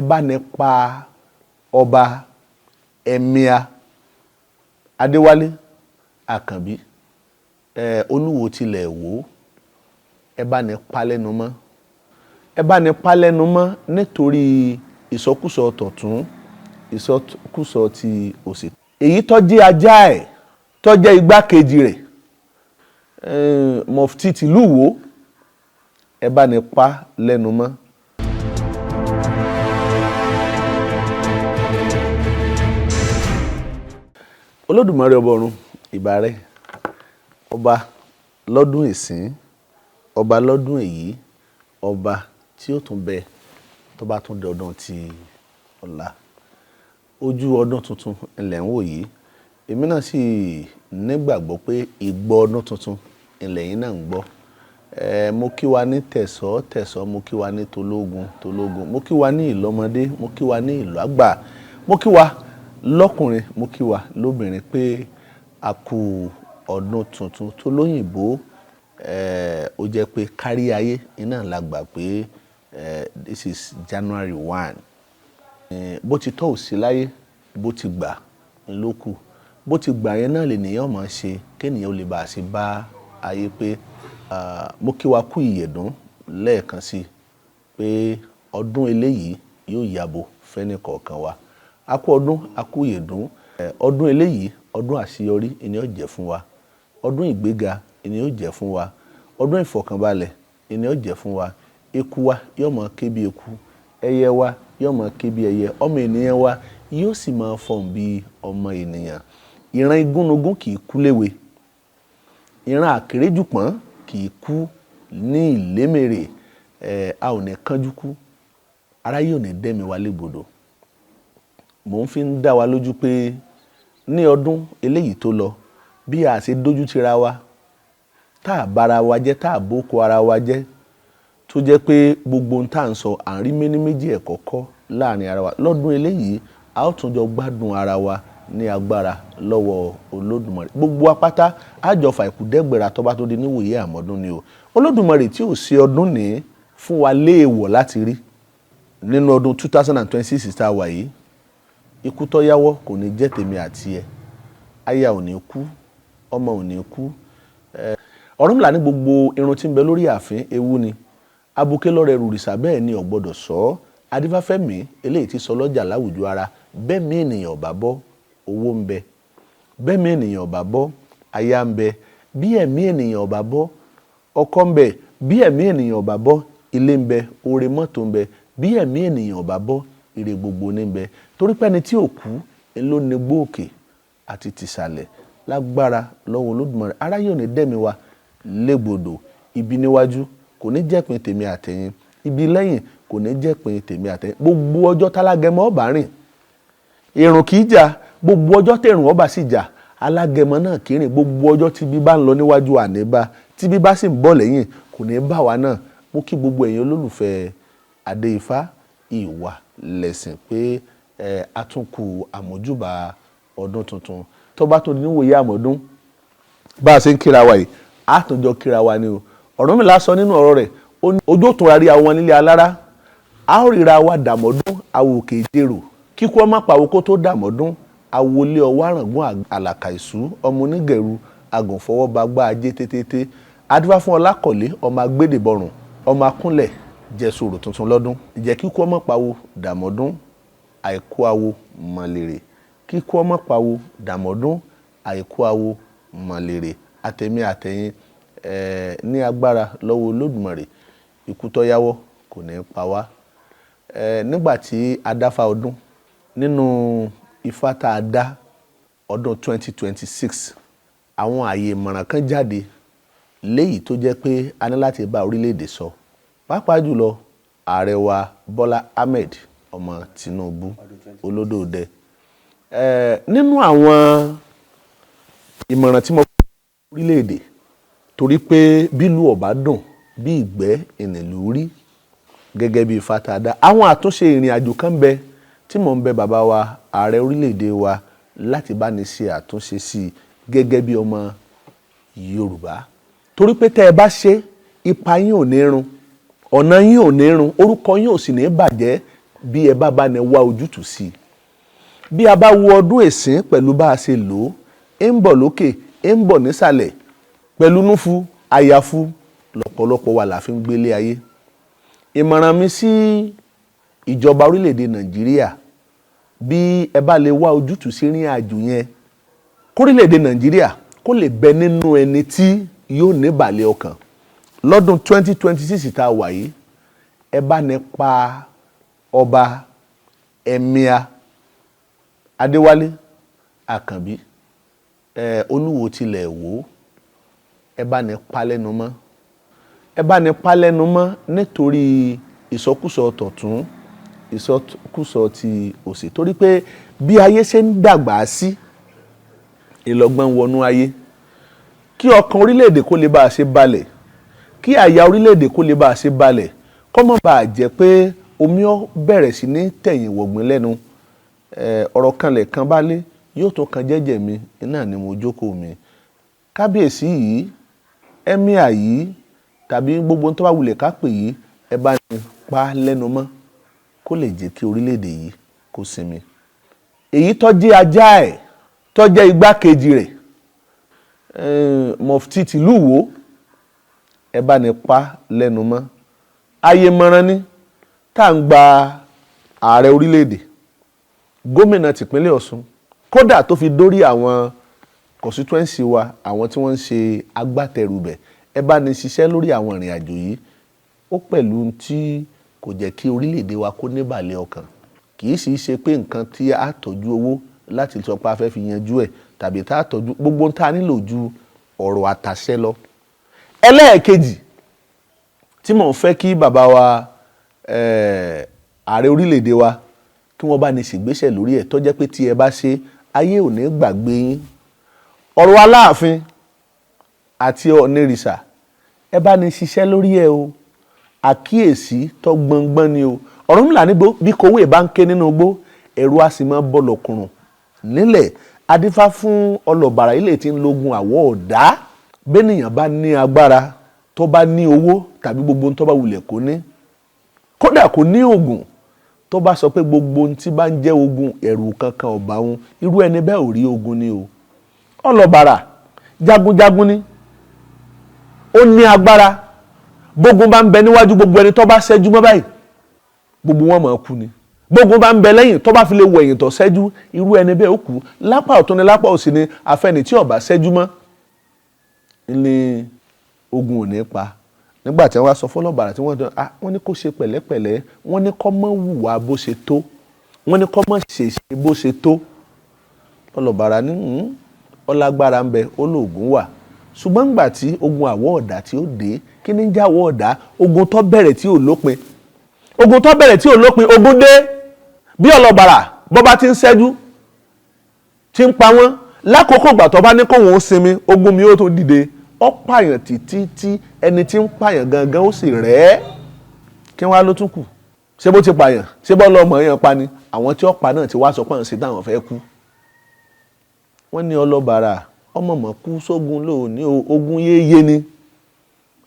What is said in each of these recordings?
Ẹ bá ní pa ọba Emir Adéwálé Àkànbí, Olúwo tilẹ̀ wò, ẹ bá ní pa lẹ́nu mọ́, ẹ bá ní pa lẹ́nu mọ́ nítorí ìsọkúsọ tọ̀tún, ìsọkúsọ ti òsì. Èyí tó jẹ́ ajá ẹ̀, tó jẹ́ igbákejì rẹ̀, Mufti tìlú Ìwó, ẹ bá ní pa lẹ́nu mọ́. Olódùmarè ọba ọ̀run, ìbà rẹ, ọba lọ́dún ìsín, ọba lọ́dún èyí, ọba tí ó tún bẹ tó bá tún dọdún ti ọ̀la. Ojú ọdún tuntun ilẹ̀ ń wò yìí, èmi náà sì nígbàgbọ́ pé ìgbọ́ ọdún tuntun ilẹ̀ yìí náà ń gbọ́. Mo kí wa ní tẹ̀sọ́ tẹ̀sọ́, mo kí wa ní tológun tológun, mo kí wa ní ìlọ́mọdé, mo kí wa ní ìlú àgbà, mo kí wa lọ́kùnrin, mo kí wa lóbìnrin pé a kú ọdún tuntun tó lóyìnbó. Ó jẹ́ pé kárí ayé iná la gbà pé this is January 1. Bó ti tọ́ ò sí láyé, bó ti gbà ló kù, bó ti gbà yẹn náà lènìyàn máa ṣe kéèyàn ó lè bá a ṣe bá ayé pé. Mo kí wa kú ìyẹ̀dún lẹ́ẹ̀kan sí pé ọdún eléyìí yóò yàbò fẹ́ni kọ̀ọ̀kan wa. A kú ọdún, a kú ìyẹ̀dún. Ọdún eléyìí, ọdún àṣeyọrí ni ó jẹ́ fún wa, ọdún ìgbéga ni ó jẹ́ fún wa, ọdún ìfọ̀kànbalẹ̀ ni ó jẹ́ fún wa. Eku wa yóò máa ké bí eku, ẹyẹ wa yóò máa ké bí ẹyẹ, ọmọ ènìyàn wa yóò sì máa fọhùn bí ọmọ ènìyàn. Ìran igúnnugún kì í kú léwe, ìran àkéréjùpọ̀n kì í kú ní ìlémèrè. A ò ní kánjú kú, aráyé ò ní dẹ́mi wa légbodò. Mò ń fi ń dá wa lójú pé ní ọdún eléyìí tó lọ, bí a ṣe dójú tira wa, tá a bára wa jẹ́, tá a bóko ara wa jẹ́, tó jẹ́ pé gbogbo ohun tá à ń sọ à ń rí méní méjì ẹ̀kọ́ kọ́ láàrin ara wa. Lọ́dún eléyìí, a ó tún jọ gbádùn ara wa ní agbára lọ́wọ́ Olódùmarè. Gbogbo apáta àjọfà ìkúdẹ́gbẹ̀rà tó bá tó di níwòye àmọ́dún ni o. Olódùmarè tí ò ṣe ọdún ní fún wa léèwọ̀ láti rí nínú ọdún 2026 tá a wà yìí. Ikú tó yáwọ́ kò ní jẹ́ tèmi àti ẹ. Aya ò ní kú, ọmọ ò ní kú. Ọ̀rúnmìlà ní gbogbo irun tí ń bẹ lórí ààfin ewu ni. Abuké lọ́rẹ̀ rùrìsà bẹ́ẹ̀ ni ò gbọ́dọ̀ sọ ọ́. Adífáfẹ́mi eléyìí tí sọ lọ́jà láwùjọ ara, bẹ́ẹ̀ mi ènìyàn ò bá bọ́, owó ń bẹ. Bẹ́ẹ̀ mi ènìyàn ò bá bọ́, aya ń bẹ. Bí ẹ̀mí ènìyàn ò bá bọ́, ọkọ ń bẹ. Bí ẹ̀mí ènìyàn ò bá bọ́, ilé ń bẹ, oore mọ́tò ń bẹ. Bí ẹ̀mí ènìyàn ò bá bọ́, ire gbogbo ní ń bẹ. Torí pé ẹni tí ò kú ló ní gbóòkè àti tìsàlẹ̀ lágbára lọ́wọ́ Olódùmarè. Aráyé ò ní dẹ́mi wa légbodò. Ibi níwájú kò ní jẹ́pin tèmi àtẹ̀yìn, ibi lẹ́yìn kò ní jẹ́pin tèmi àtẹ̀yìn. Gbogbo ọjọ́ tálágẹmọ ọba rìn, èrùn kì í jà. Gbogbo ọjọ́ tẹ̀rùn ọba sì jà, alágẹmọ náà kì í rìn. Gbogbo ọjọ́ tí bí bá ń lọ níwájú àní bá, tí bí bá sì ń bọ̀ lẹ́yìn kò ní bá wa náà. Mo kí gbogbo ẹ̀yin olólùfẹ́ Adé Ifá Ìwà Lẹ̀sìn pé a tún kú àmójúbà ọdún tuntun tó bá tún níwòye àmọ́dún. Bá a ṣe ń kíra wa yìí, a tún jọ kíra wa ni o. Ọ̀rúnmìlà sọ nínú ọ̀rọ̀ rẹ̀, ó ní ojú òtún rárí àwọn nílé alára, a ó ríra wa dàmọ́dún awòkè ìjérò. Kíkú ọmọ pàwọ́ kó tó dàmọ́dún, awolé ọwọ́ àràngún àlàkà ìṣú, ọmọ onígẹ̀rù agùnfọwọ́bagbá ajé tétété. Adífá fún Ọlákọ̀lé ọmọ agbédèbọrùn, ọmọ akúnlẹ̀ jẹ́sọ̀rọ̀ tuntun lọ́dún. Ìjẹ́ kíkú ọmọ pàwọ́ dàmọ́dún, àìkú awo mọ̀lẹ́rẹ̀. Kíkú ọmọ pàwọ́ dàmọ́dún, àìkú awo mọ̀lẹ́rẹ̀. Àtẹ̀mí àtẹ̀yìn ní agbára lọ́wọ́ Olódùmarè, ikú tó yáwọ́ kò ní pa wá. Nígbà tí a dáfá ọdún nínú ifá tá a dá ọdún 2026, àwọn àyè ìmọ̀ràn kan jáde léyìí tó jẹ́ pé a ní láti bá orílẹ̀-èdè sọ, pàápàá jùlọ ààrẹ wa Bọ́lá Ahmed ọmọ Tinubu olódòdẹ. Nínú àwọn ìmọ̀ràn tí mo fún orílẹ̀-èdè, torí pé bílù ọ̀bá dùn bí ìgbẹ́ ìnìlú rí gẹ́gẹ́ bí ifá tá a dá, àwọn àtúnṣe ìrìn àjò kan bẹ tí mò ń bẹ bàbá wa ààrẹ orílẹ̀-èdè wa láti bá ní ṣe àtúnṣe sí i gẹ́gẹ́ bí ọmọ Yorùbá. Torí pé tẹ́ ẹ bá ṣe, ipa yín ò ní run, ọ̀nà yín ò ní run, orúkọ yín ò sì ní bàjẹ́. Bí ẹ bá bá ní wá ojútùú sí i, bí a bá wo ọdún ìsìn pẹ̀lú bá a ṣe lò ó, ń bọ̀ lókè, ń bọ̀ nísàlẹ̀, pẹ̀lú núfu àyàfu lọ́pọ̀lọpọ̀ wa la fi ń gbélé ayé. Ìmọ̀ràn mi sí ìjọba orílẹ̀-èdè Nàìjíríà, bí ẹ bá lè wá ojútùú sí ìrìn àjò yẹn, kórílẹ̀-èdè Nàìjíríà kó lè bẹ nínú ẹni tí yóò níbàlẹ̀ ọkàn lọ́dún 2026 tá a wà yìí, ẹ bá ní pa ọba Emir Adéwálé Àkànbí, Olúwo tilẹ̀ wò, ẹ bá ní pa lẹ́nu mọ́, ẹ bá ní pa lẹ́nu mọ́ nítorí ìsọkúsọ tọ̀tún, ìsọkúsọ ti òsì, torí pé bí ayé ṣe ń dàgbà sí ìlọgbọ́n wọnú ayé. Kí ọkàn orílẹ̀-èdè kó lè bá a ṣe balẹ̀, kí àyà orílẹ̀-èdè kó lè bá a ṣe balẹ̀, kó má bàa jẹ́ pé omi ó bẹ̀rẹ̀ sí ní tẹ̀yìn wọ̀gbìn lẹ́nu. Ọ̀rọ̀ kan lẹ̀ kan bá lé yóò tún kan jẹ́jẹ́ mi, iná ni mo jókòó mi. Kábíyèsí yìí, Emir yìí, tàbí gbogbo tó bá wulẹ̀ ká pè yìí, ẹ bá ní pa lẹ́nu mọ́ kó lè jẹ́ kí orílẹ̀-èdè yìí kó sinmi. Èyí tó jẹ́ ajá ẹ̀, tó jẹ́ igbákejì rẹ̀, Mufti tìlú Ìwó, ẹ bá ní pa lẹ́nu mọ́. Ayé mọ́rán ní tá à ń gba ààrẹ orílẹ̀-èdè, gómìnà tìpínlẹ̀ Ọ̀ṣun, kódà tó fi dórí àwọn constituency wa, àwọn tí wọ́n ń ṣe agbátẹrù bẹ̀, ẹ bá ní ṣiṣẹ́ lórí àwọn ìrìn àjò yìí. Ó pẹ̀lú tí kò jẹ́ kí orílẹ̀-èdè wa kó níbàlẹ̀ ọkàn. Kì í sì ṣe pé nǹkan tí a tọ́jú owó láti sọ pé a fẹ́ fi yanjú ẹ̀, tàbí tá a tọ́jú gbogbo tá a nílò ju ọ̀rọ̀ àtàṣẹ lọ. Ẹlẹ́ẹ̀kejì tí mò ń fẹ́ kí bàbá wa ààrẹ orílẹ̀-èdè wa kí wọ́n bá ní ṣègbésẹ̀ lórí ẹ̀, tó jẹ́ pé tí ẹ bá ṣe, ayé ò ní gbàgbé yín. Ọ̀rọ̀ Aláàfin àti Ọ̀nìrìṣà, ẹ bá ní ṣiṣẹ́ lórí ẹ̀ o. Àkíyèsí tó gbọngbọ́n ni o. Ọ̀rúnmìlà ní bí kòwé bá ń ké nínú igbó, ẹ̀rù á sì máa bọ̀ lọ́kùnrùn nílẹ̀. Adífá fún ọlọ́bàrà ilé tí ń lógun àwọ̀ ọ̀dá. Bẹ́nìyàn bá ní agbára, tó bá ní owó tàbí gbogbo ohun tó bá wulẹ̀ kó ní, kódà kò ní oògùn, tó bá sọ pé gbogbo ohun tí bá ń jẹ́ ogun ẹ̀rù kankan ọ̀bà òun, irú ẹni bẹ́ẹ̀ ò rí ogun ni o. Ọlọ́bàrà jagunjagun ni, ó ní agbára. Bógun bá ń bẹ níwájú, gbogbo ẹni tó bá ṣẹ́jú mọ́ báyìí, gbogbo wọn máa kú ni. Bógun bá ń bẹ lẹ́yìn, tó bá fi lè wọ ẹ̀yìn tó ṣẹ́jú, irú ẹni bẹ́ẹ̀ ó kú. Lápá ọ̀tún ni, lápá òsì ni, àfẹni tí ó bá ṣẹ́jú mọ́ ni ogun ò ní pa. Nígbà tí wọ́n wá sọ fọlọ́bàrà tí wọ́n dán, wọ́n ní kó ṣe pẹ̀lẹ́pẹ̀lẹ́, wọ́n ní kó má hùwà bó ṣe tó, wọ́n ní kó má ṣe ṣe bó ṣe tó. Ọlọ́bàrà ní ọlágbára ń bẹ, olóògùn wà, ṣùgbọ́n ńgbà tí ogun àwọ̀ ọ̀dà tí ó dé, kí ní jáwọ́ ọ̀dà? Ogun tó bẹ̀rẹ̀ tí ò lópin, ogun tó bẹ̀rẹ̀ tí ò lópin, ogun dé. Bí ọlọ́bàrà bọ́ bá ti ń ṣẹ́jú tí ń pa wọ́n, lákòókò ìgbà tó bá ní kóhun ó sinmi, ogun mi ó tó dìde. Ó pààyàn títí tí ẹni tí ń pààyàn gangan ó sì rẹ̀ ẹ́. Kí wọ́n á ló tún kù? Ṣé bó ti pààyàn, ṣé bọ́ lọ́mọ yẹn pa ni? Àwọn tí ó pa náà ti wá sọ pé àwọn ṣe táwọn fẹ́ kú. Wọ́n ní ọlọ́bàrà ọmọ mọ̀ kú sógun lónìí o, ogun yéye ni.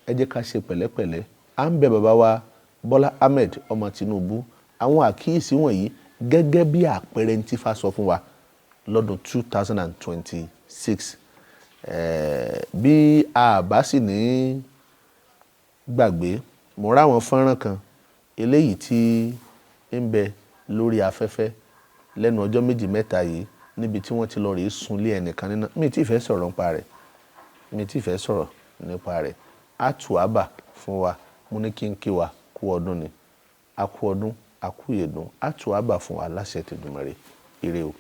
Ẹ jẹ́ ká ṣe pẹ̀lẹ́pẹ̀lẹ́. À ń bẹ bàbá wa Bọ́lá Ahmed ọmọ Tinubu, àwọn àkíyèsí wọ̀nyí gẹ́gẹ́ bí àpẹẹrẹ tí Ifá sọ fún wa lọ́dún 2026. Bí a bá sì ní gbàgbé, mo ráwọn fọ́nrán kan eléyìí tí ń bẹ lórí afẹ́fẹ́ lẹ́nu ọjọ́ méjì mẹ́ta yìí, níbi tí wọ́n ti lọ rèé sunlé ẹnìkan nínú. Mi tí ì fẹ́ sọ̀rọ̀ nípa rẹ̀, mi tí ì fẹ́ sọ̀rọ̀ nípa rẹ̀. Á tù á bà fún wa. Mo ní kí n kí wa kú ọdún ni, a kú ọdún, a kú ìyèdún, á tù á bà fún wa láṣẹ tèdùmàrè. Ire o.